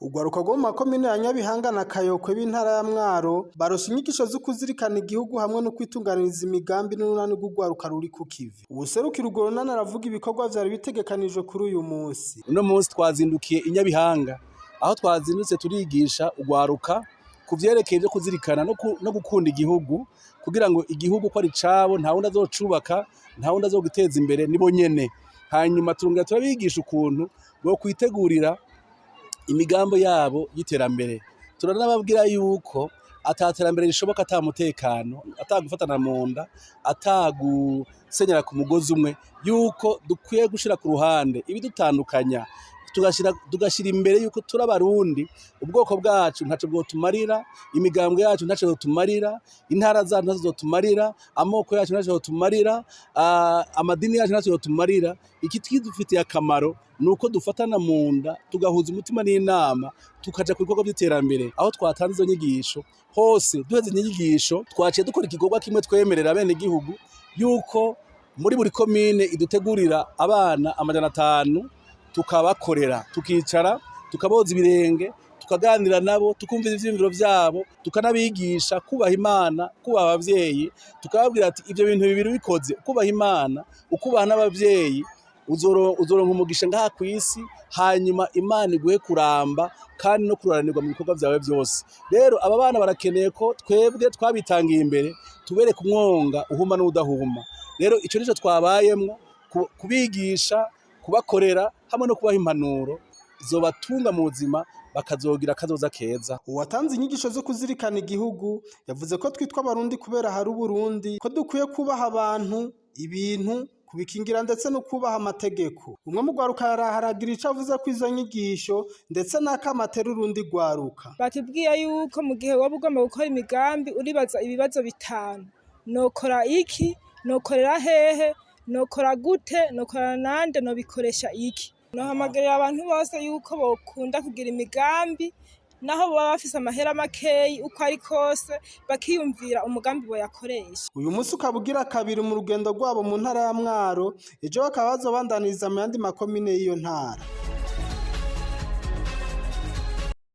Urwaruka rwo mu makomine ya Nyabihanga na Kayokwe b'intara ya Mwaro baronse inyigisho zo kuzirikana igihugu hamwe no kwitunganiriza imigambi n'urunani rw'urwaruka ruri ku kivi. Uwuserukira urwo runani aravuga ibikorwa vyari bitegekanijwe kuri uyu munsi. Uno munsi twazindukiye i Nyabihanga, aho twazindutse turigisha urwaruka ku vyerekeye vyo kuzirikana no gukunda igihugu, kugira ngo igihugu ko ari cabo, nta wundi azocubaka, nta wundi azogiteza imbere, nibo nyene. Hanyuma turongera turabigisha ukuntu bokwitegurira imigambi yabo y'iterambere. Turanababwira yuko ata terambere rishoboka ata mutekano, ata gufatana mu nda, ata gusenyera ku mugozi umwe, yuko dukwiye gushira ku ruhande ibidutandukanya, tugashira imbere yuko turi Abarundi, ubwoko bwacu ntaco bwotumarira, imigambwe yacu ntaco yotumarira, intara zacu ntaco zotumarira, amoko yacu ntaco yotumarira, amadini yacu ntaco yotumarira. Ikidufitiye akamaro nuko dufatana mu nda, tugahuza umutima n'inama, tukaja ku bikorwa vy'iterambere. Aho twatanze izo nyigisho hose, duheze inyigisho twaciye dukora igikorwa kimwe twemerera bene igihugu yuko muri buri komine idutegurira abana 500, tukabakorera, tukicara, tukaboza ibirenge, tukaganira nabo, tukumva ivyiyumviro vyabo, tukanabigisha kubaha Imana, kubaha abavyeyi, tukababwira ati ivyo bintu bibiri bikoze, kubaha Imana, ukubaha n'abavyeyi, uzoronka umugisha ngaha kw'isi, hanyuma Imana iguhe kuramba kandi no kuroranirwa mu bikorwa vyawe vyose. Rero aba bana barakeneye ko twebwe twabitangiye imbere tubereke umwonga uhuma n'udahuma. Rero ico nico twabayemwo, kubigisha, kubakorera hamwe no kubaha impanuro zobatunga mu buzima, bakazogira akazoza keza. Uwatanze inyigisho zo kuzirikana igihugu yavuze ko twitwa Abarundi kubera hari Uburundi, ko dukwiye kubaha abantu, ibintu, kubikingira ndetse no kubaha amategeko. Umwe mu rwaruka yaraharagira ico avuze ko izo nyigisho ndetse n'akamo atera urundi rwaruka. Batubwiye yuko mu gihe woba ugomba gukora imigambi uribaza ibibazo 5: nokora iki, nokorera hehe, nokora gute, nokorana nande, nobikoresha iki. Nohamagarira abantu bose yuko bokunda kugira imigambi, naho boba bafise amahera makeyi uko ari kose, bakiyumvira umugambi boyakoresha. Uyu munsi ukaba ugira kabiri mu rugendo rwabo mu ntara ya Mwaro, ejo bakaba bazobandaniriza mu yandi makomine y'iyo ntara.